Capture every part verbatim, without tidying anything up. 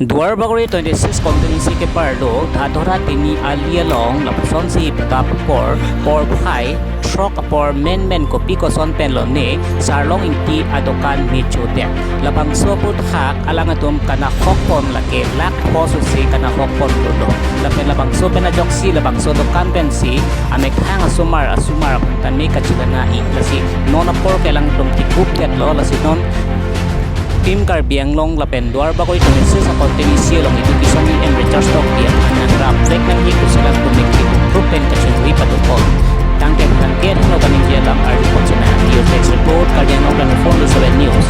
Duarbagori twenty-six constituency keparlo Dhadhora Tini ali along lapusonsi pita apor, porphai throk apor menmen kopi koson pen lone Sarlong Ingti adokan ne chodet. Labangso aphuthak alangtum kanahok pon, lake lakh pho sosi kanahok pon pulo. Lapen labangso pen ajoksi labangso dokan pensi amethang asomar asomar aphan tame kachilana-i. Lasi non apor ke alangtum tikupdetlo, lasi non Team Karbi Anglong lapen Duarbagori constituency a-constituency along Education E M Richard Tokbi aphan nangrapvek nangji pusi alangtum mekri group pen kachingri patukon. Tangte aphan ke hano kaning ji alam arju pon sena. News Desk Report, Karbi Anglong twenty-four into seven News.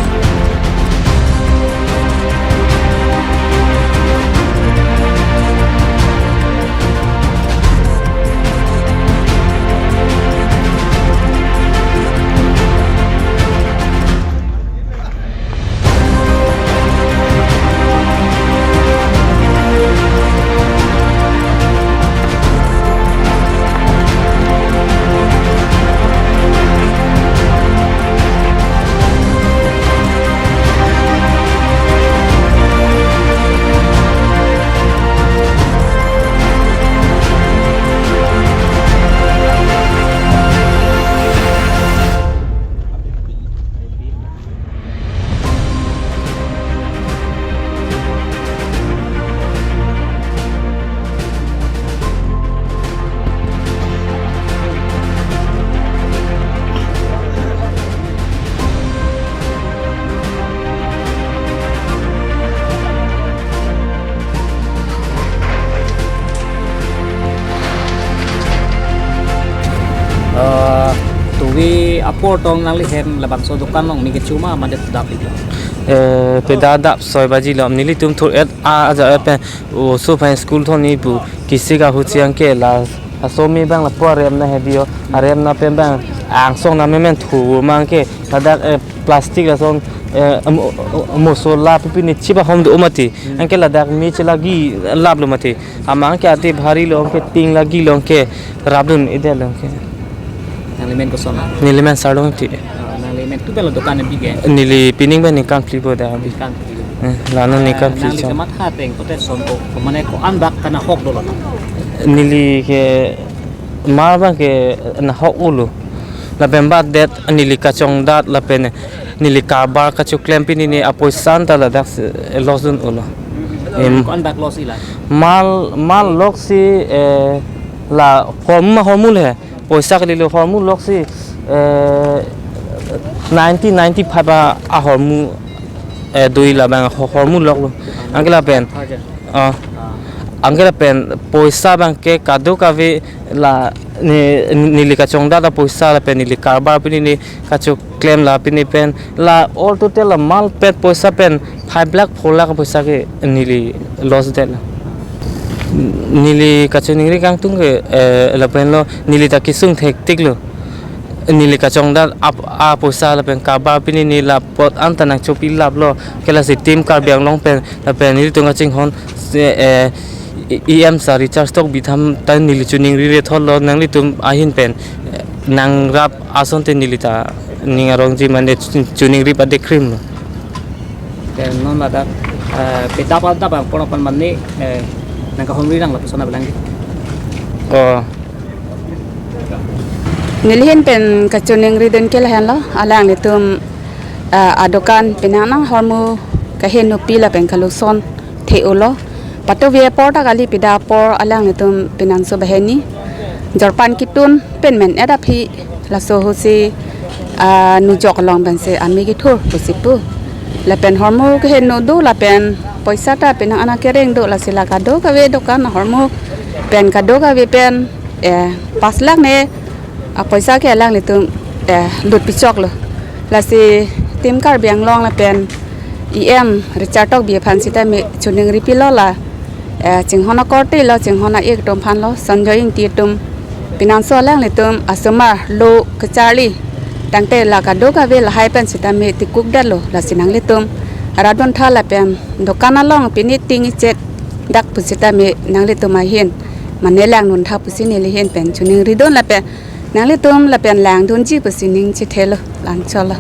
Ah, tuvi apor tong nangli hem labangso dokan along ne kecho ma mate dap iklo? Eh, pida dap soi baji lo, nelitum thur-et a aja pen oso aphan school thon-i pu kisik ahuchiang ke la asomi abang lapu arem na hedi o, arem na pen abang angsong na memen thu mang ke ladak, eh, plastic lason, eh, mo-, mosola pipi ne chiba hom do mati. Anke ladak me chelagi laplo mati. Amang ke ate bhari lo, anke ting lagi lo, anke rapdun ide lo, anke. Nangli men koson? Neli men Sarlong Ingti. Ah, nangli men tu belo dokan bi ke? Neli pining ba ningkan phli bo da abi. Ningkan phli. Eh, lano ningkan phli chong. Nangli kamatha ateng kote son ko, ko mane ko-an bak kanahok dolo? Neli ke mar abang ke nahok-olo. Lapen badet neli kachongdat lapen neli karbar kachoklem pini ne apoisa anta ladak si loss dun-olo. Em, ko-an bak loss ila? Mal, mal loss si, eh, la hormu, hormu le. Poisa kalilo hormu loss si, eh, ninety, ninety-five a, ahormu, eh, dui labang ho-, hormu loss lo. Anke lapen. Harja. Ah. Ah. Anke lapen poisa abang ke kadokave la ne, neli kachongdat apoisa lapen neli karbar pini ne kachoklem la pini pen la all total la malpet poisa pen five lakh, four lakh poisa ke neli loss det la. Neli kachoningri kangtung ke, eh, lapen lo neli ta kesung thektik lo. Neli kachongdat ap-, apoisa lapen karbar pini ne la apot anta nangchopi laplo, ke lasi Team Karbi Anglong pen lapen nelitum kachinghon si, eh, E M sir Richard Tokbi aphan ta neli choningri rethol lo, nanglitum ahin pen, eh, nangrap asonte neli ta ning arongji mane chu-, choningri padekrim lo. Te non ladak, eh, pida pada bang pono pan mane, eh, nangkahumri nang lapuson abelang di. Oh. Neli ahin pen kachoningri dun ke lahenlo, alanglitum, ah, adokan penang nang hormu kaheno pi lapen kaluson the-olo. Patuvi apor ta kali, pida apor alanglitum penang so baheni jorpan kitun pen men-et aphi laso ahutsi, ah, nujok along pensi ame kethur pusi pu. Lapen hormu kaheno do lapen poisa ta penang ana kereng do, lasi la kadokave dokan hormu pen kadokave pen, eh, pas lakh ne apoisa ke alanglitum, eh, lut pichoklo. Lasi Team Karbi Anglong lapen E M Richard Tokbi aphan sitame choningri pilo la, eh, chinghon akorte lo, chinghon a-ik atum aphan lo, Sanjoy Ingti atum, penang so alanglitum asomar lo kacharli. Tangte la kadokave lahai pen sitame tikuk detlo, lasi nanglitum rat duntha lapen dokan along pini ting ichet dak pusitame nanglitum ahin mane lang duntha pusi neli ahin pen choningri dun lapen nanglitum lapen lang dunji pusi ning chethelo, lang cholo.